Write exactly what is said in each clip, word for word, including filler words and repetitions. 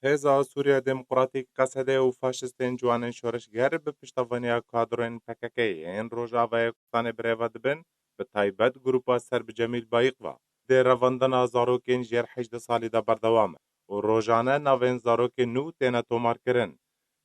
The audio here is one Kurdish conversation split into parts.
Hêza Sûriya Demokratîk, Qesede û faşistên ciwanên şoreşger bi piştevaniya kadroyên P K K yên Rojavayê Kurdistanê birêve dibin, bi taybet grupa ser bi Cemîl Bayik ve dê revandina zarokên jêr hejdeh salî de berdewam e û rojane navên zarokên nû têne tomarkirin.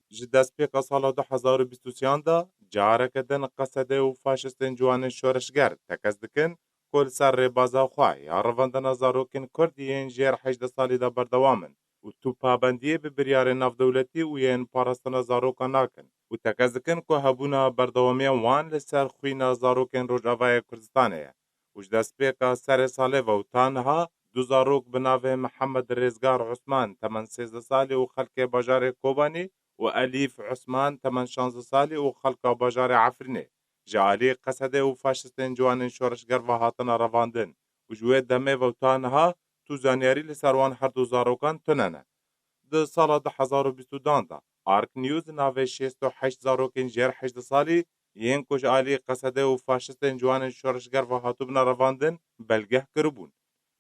Ji destpêka sala du hezar û bîst û sêyan de careke din Qesede û faşistên ciwanên şoreşger tekez dikin ku li ser rêbaza xwe ya revandina zarokên Kurd yên jêr hejdeh salî de berdewam in û tu pabendiyê bi biryarên navdewletî û yên parastina zarokan nakin û tekez dikin ku hebûna berdewamiya wan li ser xwîna zarokên Rojavayê Kurdistanê ye û ji destpêka serê salê ve û ta niha du zarok bi navê Mihemed Rêzgar Osman, temen sêzdeh salî û xelkê bajarê Kobanî, û Elîf Osman, temen şazdeh salî û xelka bajarê Efrînê, ji alî Qesedê û faşistên ciwanên şoreşger ve hatine revandin û ji wê demê ve û ta niha tu zanyarî li ser wan her du zarokan tune ne. Di sala du hezar û bîst û du de Ark News navê şêst û heşt zarokên jêr hejdeh salî yên ku ji alî Qesedê û faşistên ciwanên şoreşger ve hatibûne revandin belgeh kiribûn.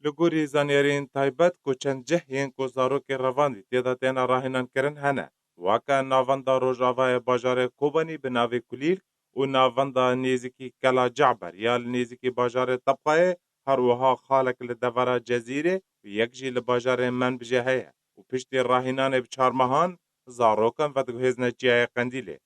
Li gorî zanyariyên taybet ku çend cih yên ku zarokê revandî tê de têne rahînankirin hene, weke navenda rojavayê bajarê Kobanî bi navê Kulîl û navenda nêzîkî Kela Ceber ya li nêzîkî bajarê Tebqayê, her wiha xalek li devera Cezîrê û yek jî li bajarê Menbijê heye û piştî rahînanê bi çar mehan zarokan vediguhêzine çiyayê Qendîlê.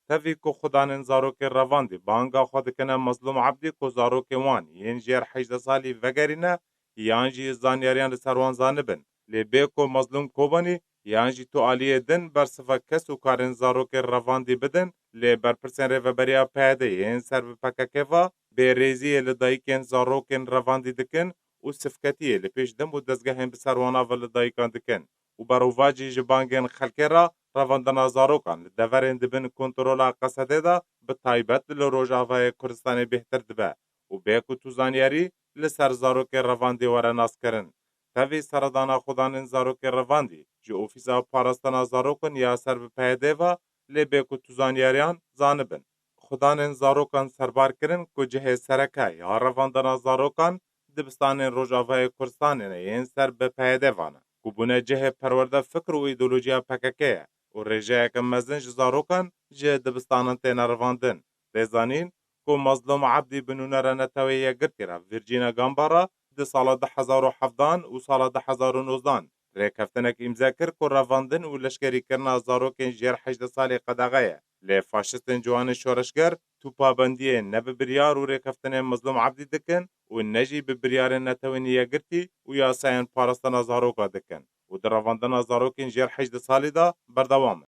Tevî ku xudanên zarokê revandî banga xwe dikine Mezlûm Ebdî ku zarokên wan yên jêr hejdeh salî vegerîne yan jî zanyariyan li ser wan zanibin. Lê bê ku Mezlûm Kobanî yan jî tu aliyê din bersiva kes û karên zarokê revandî bidin, lê berpirsên Rêveberiya P Y D yên ser bi P K K ve bêrêziyê li dayikên zarokên revandî dikin û sifketiyê li pêş dem û dezgehên bi ser wana ve li dayikan dikin û berovajî ji bangên xelkê re revandina zarokan li deverên di bin kontrola Qesedê de bi taybet li Rojavayê Kurdistanê bêhtir dibe û bê ku tu zanyarî li ser zarokê revandî were naskirin. Tevî seredana xudanên zarokê revandî ji Ofîsa Parastina Zarokan ya ser bi P Y D ve, lê bê ku tu zanyariyan zanibin. Xudanên zarokan serbar kirin ku cihê sereke ya revandina zarokan dibistanên Rojavayê Kurdistanê ne yên ser bi P Y D ve ne, ku bûne cihê perwerde fikr û îdeolojiya P K K ye û rêjeyeke mezin ji zarokan ji dibistanan têne revandin. Tê zanîn ku Mazlûm Ebdî bi nûnera Neteweyê Yekgirtî re Virgîna Gambara di sala du hezar û hevdan û sala du hezar û nozdan rêkeftinek îmze kir ku revandin û leşkerîkirina zarokên jêr hejdeh salî qedexe ye. Lê faşistên ciwanê şoreşger tu pabendiyê ne bi biryar û rêkeftinên Mazlûm Ebdî dikin û ne jî bi biryarên Netewên Yekgirtî û yasayên parastina zaroka dikin û di revandina zarokên jêr hejdeh salî de berdewam in.